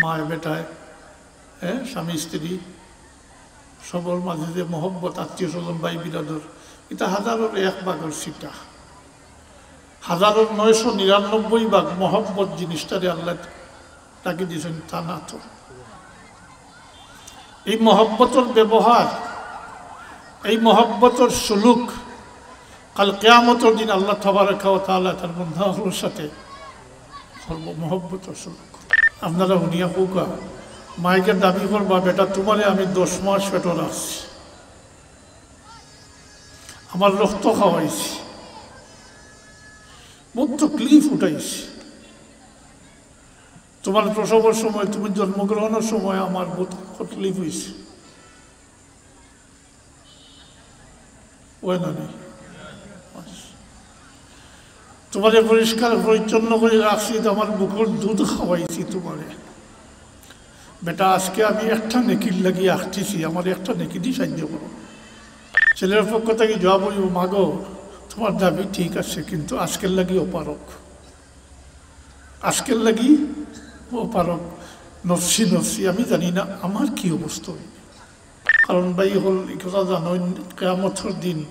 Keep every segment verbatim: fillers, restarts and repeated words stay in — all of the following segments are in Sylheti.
মায় বেটায়, হ্যাঁ, স্বামী স্ত্রী, সবর মাঝে যে মহব্বত, আত্মীয় স্বজন, ভাই বিরাদর, ইটা হাজারর এক ভাগর ছিটা। হাজারর নয়শো নিরানব্বই ভাগ মহব্বত জিনিসটারে আল্লায় ডাকি দিছইন থানাত। এই মহব্বতর ব্যবহার, এই মহব্বতর সুলুক কাল কিয়ামতর দিন আল্লাহ তাবারাকা ওয়া তাআলা তার বন্দা অকলর সাথে করবো, মহব্বতর সুলুক। আপনারা হুনিয়া কউক্কা, মাইকে দাবি করবা, "বেটা, তুমারে আমি দশ মাস পেটো রাখছি, আমার রক্ত খাওয়াইছি, বহুত তকলিফ উঠাইছি, তুমার প্রসবর সময়, তুমি জন্মগ্রহণর সময় আমার বহুত তকলিফ অইছে।" অয় না নি? তুমারে পরিষ্কার পরিচ্ছন্ন করি রাখছি, তো আমার বুকর দুধ খাওয়াইছি তুমারে। বেটা, আজকে আমি একটা নেকির লাগি আখটিছি, আমার একটা নেকি দি সাহায্য করো। ছেলের পক্ষ থাকি জবাব অইবো, "মাগো, তুমার দাবি ঠিক আছে, কিন্তু আজকের লাগি অপারগ, আজকের লাগি অপারগ, নফসি নফসি, আমি জানি না আমার কি অবস্থা অইবো।" কারণ ভাই অকল, ই কথা জানইন, কিয়ামতর দিন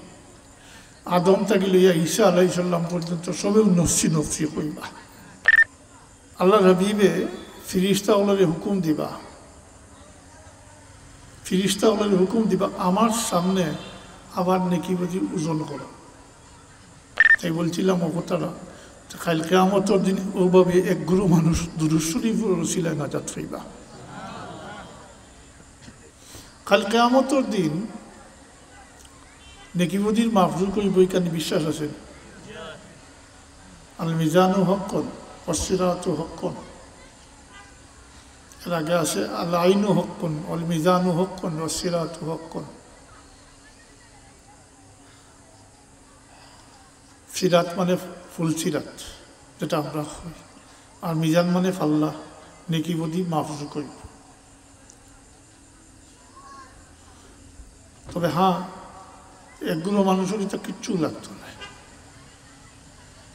আদম থাকি লইয়া ঈসা আলাইহিস সালাম পর্যন্ত সবেউ নফসি নফসি কইবা। আল্লাহর হাবিবে ফিরিস্তা অকলরে হুকুম দিবা, ফিরিস্তা অকলরে হুকুম দিবা, "আমার সামনে আমার নেকি বদি ওজন করো।" তাই বলছিলাম ও কথাটা, তো কাইল কিয়ামতর দিন অউভাবে এক গুরু মানুষ দুরূদ শরীফর উছিলায় নাজাত পাইবা। কাইল কিয়ামতর দিন নেকি বদির মাপজোক অইবো, ইখান বিশ্বাস আছে? আল মিজানু হাক্কুন, ওয়াস সিরাতু হাক্কুন। এর আগে আছে আল আইনু হাক্কুন, ওয়াল মিজানু হাক্কুন, ওয়াস সিরাতু হাক্কুন। সিরাত মানে ফুলসিরাত, যেটা আমরা কই, আর মিজান মানে পাল্লা, নেকি বদি মাপজোক অইবো। তবে হ্যাঁ, এক গুরু মানুষর ইতা কিচ্ছু লাগতো না,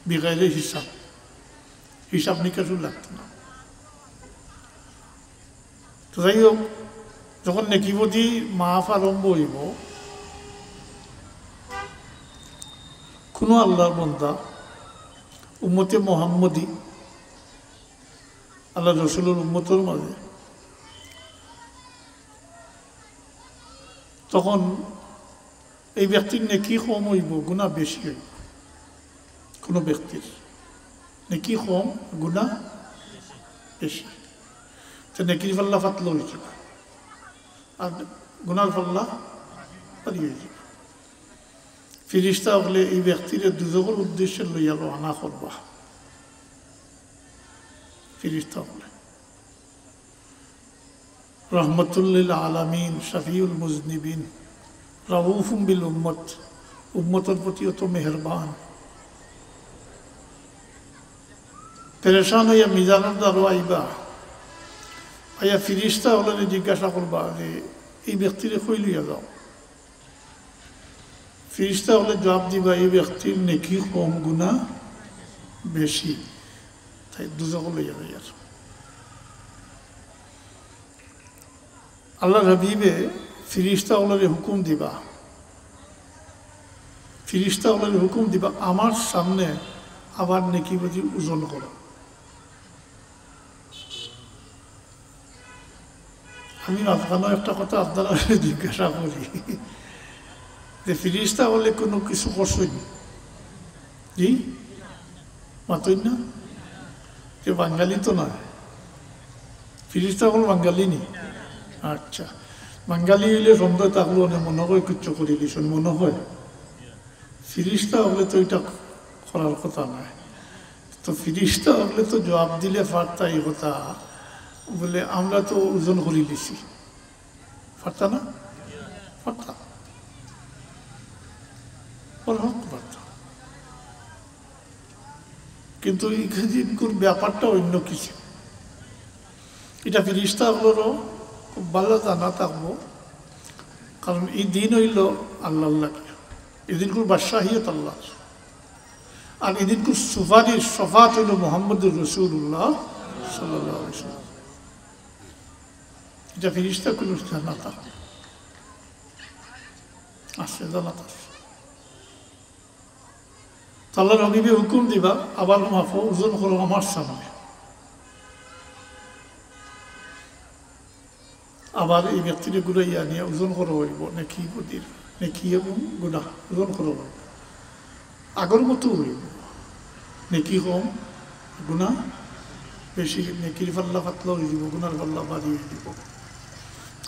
বিগাইরে হিসাব, হিসাব নিকাশও লাগতো না। তো যাই হোক, যখন নেকি বদি মাপ আরম্ভ অইবো, কুনু আল্লাহর বন্দা, উম্মতে মোহাম্মদী, আল্লাহর রসুলর উম্মতর মাঝে, তখন এই ব্যক্তির নেকি কম অইবো, গুনাহ বেশি অইবো। কুনু ব্যক্তির নেকি কম, গুনাহ বেশি। তো নেকির পাল্লা পাতলা অইযিবো, আর গুনার পাল্লা ভারি অইযিবো। ফিরিস্তা অকলে এই ব্যক্তিরে দুজখর উদ্দেশ্যে লইয়া রওয়ানা করবা। ফিরিস্তা অকলে রহমতুল্লিল আলামিন, শাফিউল মুজনিবিন, রাউফুম বিল উম্মত, উম্মতর প্রতি অত মেহেরবান। পেরেশান অইয়া মিজানর দ্বারো আইবা, আইয়া ফিরিস্তা অকলরে জিজ্ঞাসা করবা যে, "এই ব্যক্তিরে কই লইয়া যাও?" ফিরিস্তা অকলে জবাব দিবা, "এই ব্যক্তির নেকি কম, গুনাহ বেশি, তাই দুজখো লইয়া যাইয়ার।" আল্লাহর হাবিবে ফিরিস্তা অকলরে হুকুম দিবা, ফিরিস্তা অকলরে হুকুম দিবা, "আমার সামনে আমার নেকি বদি ওজন করো।" আমি মাঝখানো একটা কথা আপনারারে জিজ্ঞাসা করি যে ফিরিস্তা অকলে কুনু কিছু করছইন নি? জি? মাতইন না? যে বাঙালি তো নায়। ফিরিস্তা অকল বাঙালি নি? আচ্ছা। বাঙালি অইলে সন্দেহ থাকলো অনে মনো অয় কিচ্ছু করিলিছইন, মনো অয়। ফিরিস্তা অকলে তো ইটা করার কথা নায়। তো ফিরিস্তা অকলে তো জবাব দিলে পারতা ই কথা, বুলে, "আমরা তো ওজন করিলিছি।" পারতা না? পারতা। বড় হক পারতা। কিন্তু ইখানকুর ব্যাপারটা অইন্য কিছু। ইটা ফিরিস্তা অকলরও খুব ভালা জানা থাকবো, কারণ ই দিন অইলো আল্লাহর লাগি, ই দিনকুর বাদশাহিয়ত আল্লাহর, আর ই দিনকুর সুপারিশ, শফাআত অইলো মুহাম্মদুর রাসূলুল্লাহ সাল্লাল্লাহু আলাইহি ওয়াসাল্লাম। ইটা ফিরিস্তা কুনু জানাত আছে, জানাত আছে। তো আল্লাহর হাবিবে হুকুম দিবা, আবার মাফো ওজন করো আমার সামনে। আবার এই ব্যক্তিরে ঘুরাইয়া নিয়া ওজন করা অইবো, নেকি বদির, নেকি এবং গুনাহ ওজন করা অইবো। আগর মতো অইবো, নেকি কম, গুনাহ বেশি, নেকির পাল্লা পাতলা অইযিবো, গুনার পাল্লা ভারী অইযিবো।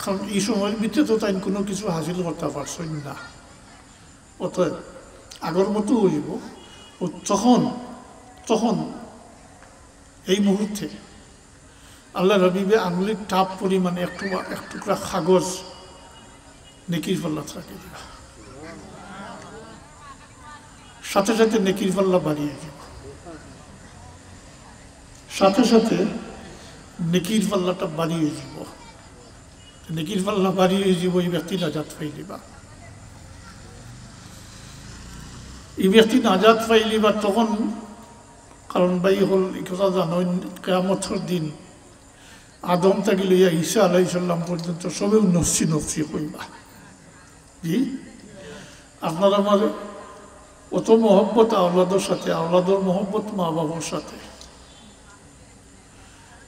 কারণ এই সময়র ভিতরে তো তাইন কুনু কিছু হাসিল করতা পারছইন না। অতএব আগর মতো অইযিবো। ও তখন, তখন এই মুহূর্তে আল্লাহর হাবিবে আঙুলির টাপ পরিমাণ এক টুকরা, এক টুকরা কাগজ নেকির পাল্লাত রাখি দিবা। সাথে সাথে নেকির পাল্লা ভারী অইযিবো, সাথে সাথে নেকির পাল্লাটা ভারী অইযিবো। নেকির পাল্লা ভারী অইযিবো, এই ব্যক্তি নাজাত পাইলিবা। এই ব্যক্তি নাজাত পাইলিবা তখন, কারণ ভাই অকল, এই কথা জানইন, কিয়ামতর দিন আদম থাকি লইয়া ঈসা আলাইহিস সালাম পর্যন্ত সবেউ নফসি নফসি কইবা। জি, আপনার আমার অত মহব্বত আওলাদর সাথে, আওলাদর মহব্বত মা বাবার সাথে,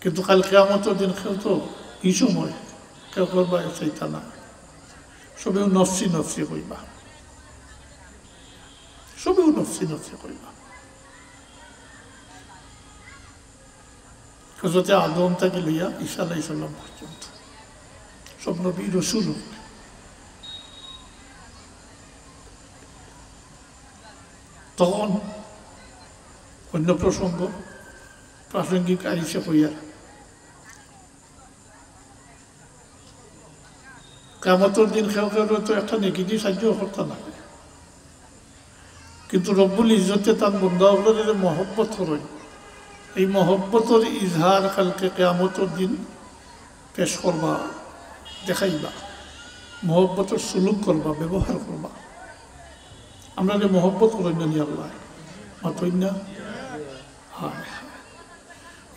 কিন্তু কাল কিয়ামতর দিন কেউ তো এই সময় কেউ কেউর বায় চাইতা না, সবেউ নফসি নফসি কইবা, সবেউ নফসি নফসি কইবা। হযরতে আদম থাকি লইয়া ঈসা আলাইহিস সালাম পর্যন্ত সব নবী রসুল। তখন অন্য প্রসঙ্গ, প্রাসঙ্গিক আইছে কইয়া, কিয়ামতর দিন কেউ কেউরে তো একটা নেকি দি সাহায্য করতা না, কিন্তু রব্বুল ইজ্জতে তান বন্দা অকলরে মহব্বত করইন, এই মহব্বতর ইজহার কালকে কিয়ামতর দিন পেশ করবা, দেখাইবা, মহব্বতর সুলুক করবা, ব্যবহার করবা। আমরারে মহব্বত করইন না নি আল্লায়? মাতইন না? হায় হায়।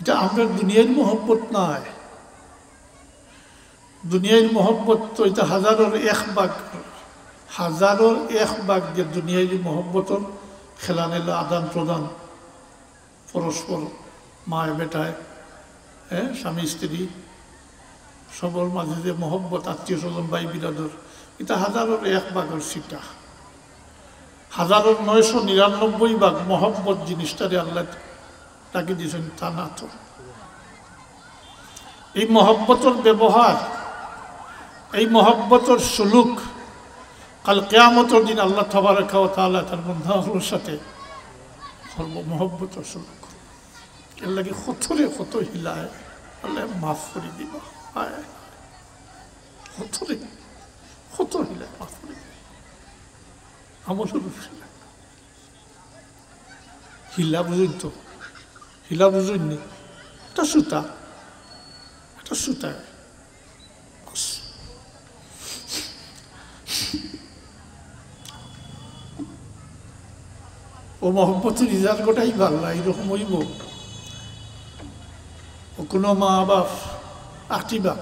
ইটা আমরার দুনিয়ার মহব্বত নায়। দুনিয়ার মহব্বত তো ইটা হাজারর এক ভাগ, হাজারর এক ভাগ যে দুনিয়ার মহব্বতর খেলামেলা, আদান প্রদান, পরস্পর মায় বেটায়, হ্যাঁ, স্বামী স্ত্রী, সবর মাঝে যে মহব্বত, আত্মীয় স্বজন, ভাই বিরাদর, ইটা হাজারর এক ভাগর ছিটা। হাজারর নয়শো নিরানব্বই ভাগ মহব্বত জিনিসটারে আল্লায় রাখি দিছইন তান আতো। এই মহব্বতর ব্যবহার, এই মহব্বতর সুলুক কাল কিয়ামতর দিন আল্লাহ তাবারাকা ওয়া তাআলা তান বন্দা অকলর সাথে করবো, মহব্বতর সুলুক। এর লাগি কতরে কত হিলায় আল্লায় মাফ করি দিবা। হায়, কতরে কত হিলায় মাফ করি দিবা। আমলর উপরে হিলা। হিলা বুঝইন তো? হিলা বুঝইন নি? একটা সুতা, একটা সুতা। বাস। ও মহব্বতর ইজহার ঘটাইবা আল্লায়, এইরকম অইবো। ও কুনু মা বাপ আঁকটিবা,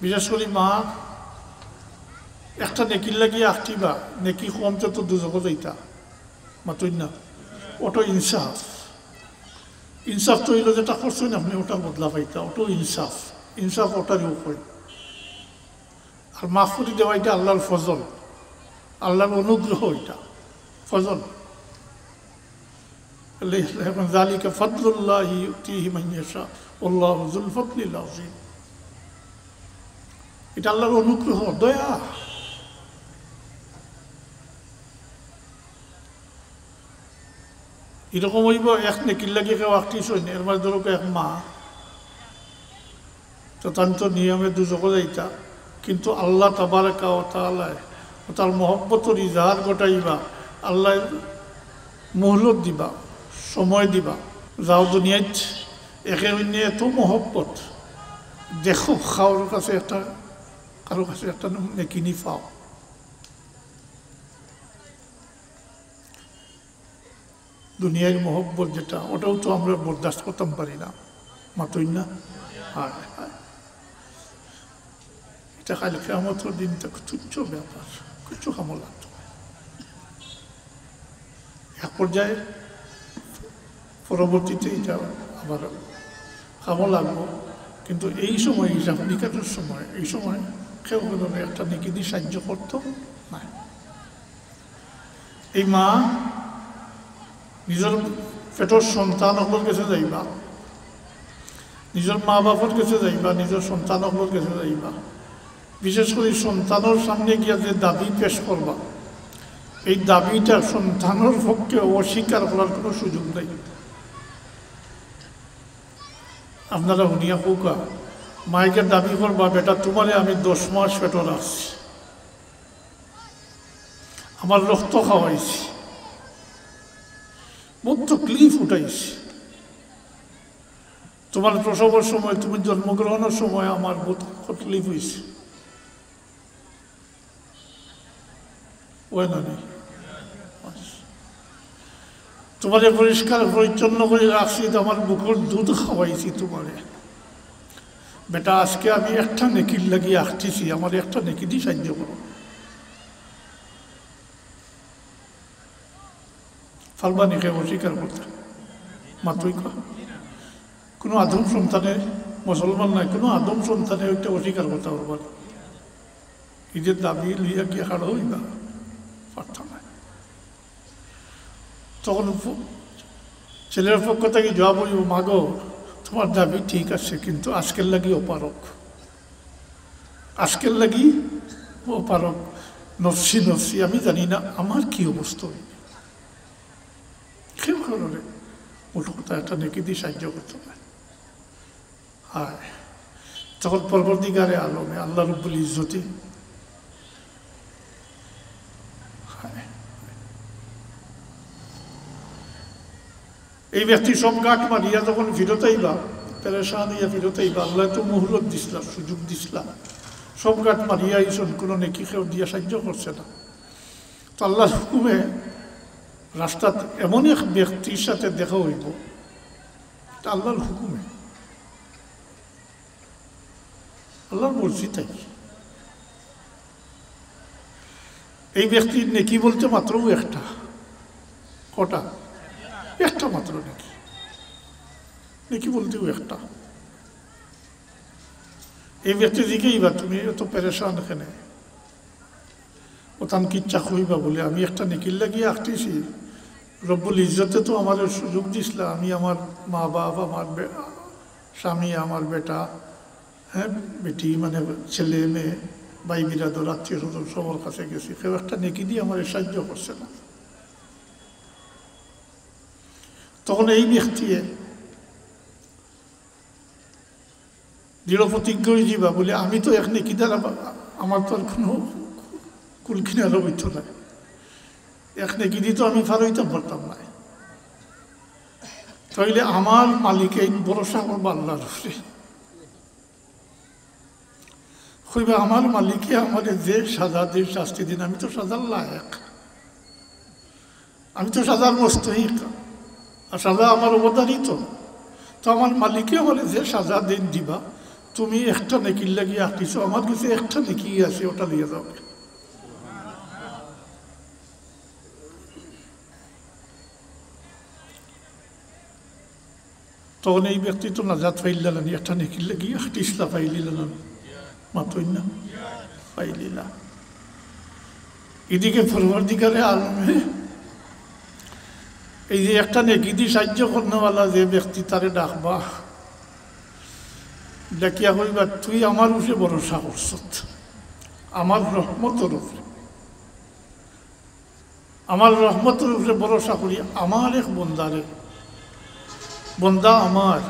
বিশেষ করি মা একটা নেকির লাগি আঁকটিবা, নেকি কমতে তো দুজখো যাইতা, মাতইন না? ওটা ইনসাফ। ইনসাফ তো অইলো যেটা করছইন আপনে, ওটার বদলা পাইতা, ওটাও ইনসাফ। ইনসাফ ওটারই উপরে। আর মাফ করি দেওয়া ইটা আল্লাহর ফজল, আল্লাহর অনুগ্রহ, ইটা ফজল। আল্লাহ এখন, "যালিকা ফাদলুল্লাহি ইউতিহি মান ইয়াশা, ওয়াল্লাহু যুল ফাদলিল আযীম।" ইটা আল্লাহর অনুগ্রহ, দয়া। এরকম অইবো, এক নেকির লাগি কেউ আঁকটিছইন, এর মাঝে ধরো এক মা, তো তান তো নিয়মে দুজখো যাইতা, কিন্তু আল্লাহ তাবারাকা ওয়া তাআলায় ও তার মহব্বতর ইজহার ঘটাইবা, আল্লায় মুহলত দিবা, সময় দিবা। যাও দুনিয়াত একে অইন্যে এত মহব্বত, দেখো কারো কাছে একটা, কারো কাছে একটা নেকি নি পাও। দুনিয়ার মহব্বত যেটা, ওটাও তো আমরা বরদাস্ত করতাম পারি না, মাতইন না? হায়, হায়। কাল কিয়ামতর দিন তো তুচ্ছ ব্যাপার, কিচ্ছু কামো লাগতো না। এক পর্যায়ে পরবর্তীতে এটা আবার কামো লাগবো, কিন্তু এই সময়, হিসাব নিকাশের সময়, এই সময় কেউ কোনো একটা নেকি দি সাহায্য করতো না। এই মা নিজর পেটর সন্তান অকলর গেছে যাইবা, নিজর মা বাপর গেছে যাইবা, নিজর সন্তান অকলর গেছে যাইবা, বিশেষ করি সন্তানর সামনে গিয়া যে দাবি পেশ করবা, এই দাবিটা সন্তানর পক্ষে অস্বীকার করার কোনো সুযোগ নাই। আপনারা হুনিয়া কউক্কা, মাইকে দাবি করবা, "বেটা, তুমারে আমি দশ মাস পেটো রাখছি, আমার রক্ত খাওয়াইছি, বহুত তকলিফ উঠাইছি, তুমার প্রসবর সময়, তুমি জন্মগ্রহণর সময় আমার বহুত তকলিফ অইছে।" অয় না নি? তুমারে পরিষ্কার পরিচ্ছন্ন করি রাখছি, তো আমার বুকর দুধ খাওয়াইছি তুমারে। বেটা, আজকে আমি একটা নেকির লাগি আখটিছি, আমার একটা নেকি দি সাহায্য করো। পারবা নি কেউ অস্বীকার করতা? মাতইন কউক্কা। কোনো আদম সন্তানে, মুসলমান নায়, কোনো আদম সন্তানে ওইটা অস্বীকার করতা পারবা নি? নিজর দাবি লইয়া গিয়া খাড়া অইবা? পারতা নায়। তখন ফ-, ছেলের পক্ষ থাকি জবাব অইবো, "মাগো, তুমার দাবি ঠিক আছে, কিন্তু আজকের লাগি অপারগ, আজকের লাগি অপারগ, নফসি নফসি, আমি জানি না আমার কি অবস্থা অইবো।" কেউ কারণে মোট কথা একটা নেকি দি সাহায্য করতো না। হায়, তখন পরবর্তীকালে আলমে আল্লাহ রব্বুল ইজ্জতে, হায়, এই ব্যক্তি সব ঘাট মারিয়া যখন ফিরত আইবা, পেরেশান অইয়া ফিরত আইবা, আল্লায় তো মুহলত দিছলা, সুযোগ দিছলা, সব ঘাট মারিয়া আইছইন, কোনো নেকি কেউ দিয়া সাহায্য করছে না। তো আল্লাহর হুকুমে রাস্তাত এমন এক ব্যক্তির সাথে দেখা অইবো, তা আল্লাহর হুকুমে, আল্লাহর মর্জি তাই। এই ব্যক্তির নেকি বলতে মাত্র একটা। কটা? একটা মাত্র নেকি। নেকি বলতেও একটা। এই ব্যক্তি জিগাইবা, "তুমি এত পেরেশান কেনে?" অতান কিচ্ছা কইবা বুলে, "আমি একটা নেকির লাগি আখটিছি, রব্বুল ইজ্জতে তো আমারে সুযোগ দিছলা, আমি আমার মা বাপ, আমার বে-, স্বামী, আমার বেটা, হ্যাঁ, বেটি, মানে ছেলে মেয়ে, ভাই বিরাদর, আত্মীয় স্বজন সবার কাছে গেছি, কেউ একটা নেকি দি আমারে সাহায্য করছে না।" তখন এই ব্যক্তি দৃঢ় প্রতিজ্ঞ অইযিবা বুলে, "আমি তো এক নেকি দ্বারা বা-, আমার তো আর কোনো কুল কিনারা অইতো নায়, এক নেকি দি তো আমি পার অইতাম পারতাম নায়, তাইলে আমার মালিকাইন ভরসা করবা আল্লাহর উপরে।" কইবা, "আমার মালিকে আমারে যে সাজা দেইন, শাস্তি দেইন, আমি তো সাজার লায়েক, আমি তো সাজার মুস্তহিক, আর সাজা আমার অবধারিত। তো আমার মালিকে আমারে যে সাজা দেইন দিবা, তুমি একটা নেকির লাগি আখটিছো, আমার গেছে একটা নেকি আছে, ওটা লইয়া যাও।" তখন এই ব্যক্তি তো নাজাত পাইলা না নি, একটা নেকির লাগি আখটিছলা, পাইলিলা না নি? মাতইন না, পাইলিলা। এদিকে পরওয়ারদিগারে আলমে এই যে একটা নেকি দি সাহায্য করনেওয়ালা যে ব্যক্তি, তারে ডাকবা, ডাকিয়া কইবা, "তুই আমার উপরে ভরসা করছত, আমার রহমতর উপরে।" আমার রহমতর উপরে ভরসা করি, আমার এক বন্দারে, বন্দা আমার,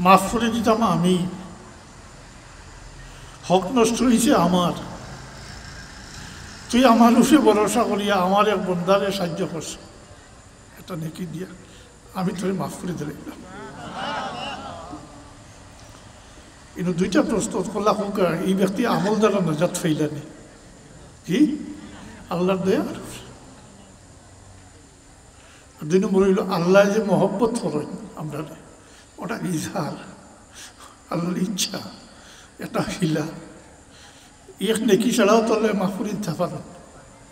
মাফ করি দিতাম আমি, হক নষ্ট অইছে আমার, তুই আমার উপরে ভরসা করিয়া আমার এক বন্দারে সাহায্য করছ, একটা নেকি দিয়া আমি তোরে মাফ করি দিলাইলাম। ইনো দুইটা প্রশ্ন করলা, কউক্কা, এই ব্যক্তি আমল দ্বারা নাজাত পাইলা নি? জি, আল্লাহর দয়া। আর দুই নম্বর অইলো, আল্লায় যে মহব্বত করইন আমরারে, ওটা ইজহার, আল্লাহর ইচ্ছা। এটা হিলা। এক নেকি ছাড়াও তো আল্লায় মাফ করি দিতা পারইন,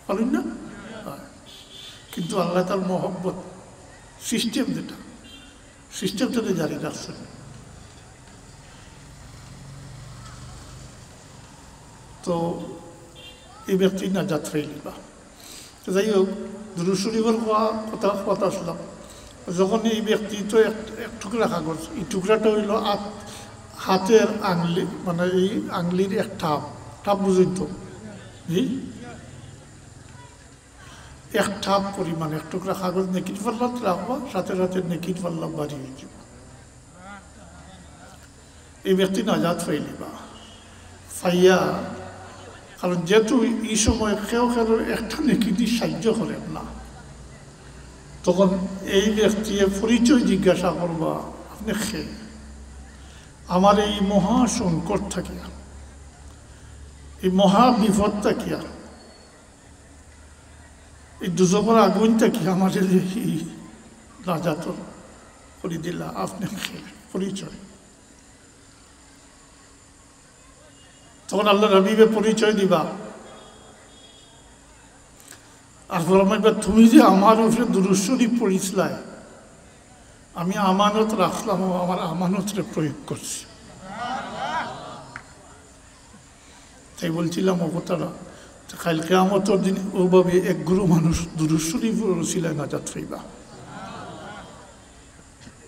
পারইন না? অয়। কিন্তু আল্লায় তার মহব্বত, সিস্টেম যেটা, সিস্টেমটারে জারি রাখছইন। তো এই ব্যক্তি নাজাত পাইলিবা। তো যাই হোক, দুরুদ শরীফর কথা, কথা, কথা আসলাম। যখন এই ব্যক্তি তো এক, এক টুকরা কাগজ, এই টুকরাটা অইলো আত-, হাতের আংলি, মানে এই আংলির এক ঠাপ, ঠাপ বুঝইন তো? জি? এক ঠাপ পরিমাণ এক টুকরা কাগজ নেকির পাল্লাত রাখবা, সাথে সাথে নেকির পাল্লা ভারি অইযিবো। এই ব্যক্তি নাজাত পাইলিবা। পাইয়া, কারণ যেহেতু এই সময় কেউ কেউর একটা নেকি দি সাহায্য করের না, তখন এই ব্যক্তিয়ে পরিচয় জিজ্ঞাসা করবা, "আপনে কে? আমার এই মহা সংকট থাকিয়া, এই মহা বিপদ থাকিয়া, এই দুজখর আগুন থাকিয়া আমারে যে এই নাজাত করি দিলা, আপনে কে?" পরিচয়। তখন আল্লার হাবিবে পরিচয় দিবা। আর ফরমাইবা, "তুমি যে আমার উপরে দুরুদ শরীফ পড়ছিলায়, আমি আমানত রাখলাম ও আমার আমানতরে প্রয়োগ করছি।" তাই বলছিলাম, ও কথাটা, তো কাইল কিয়ামতর দিন ওভাবে এক গুরু মানুষ দুরুদ শরীফর উছিলায় নাজাত পাইবা।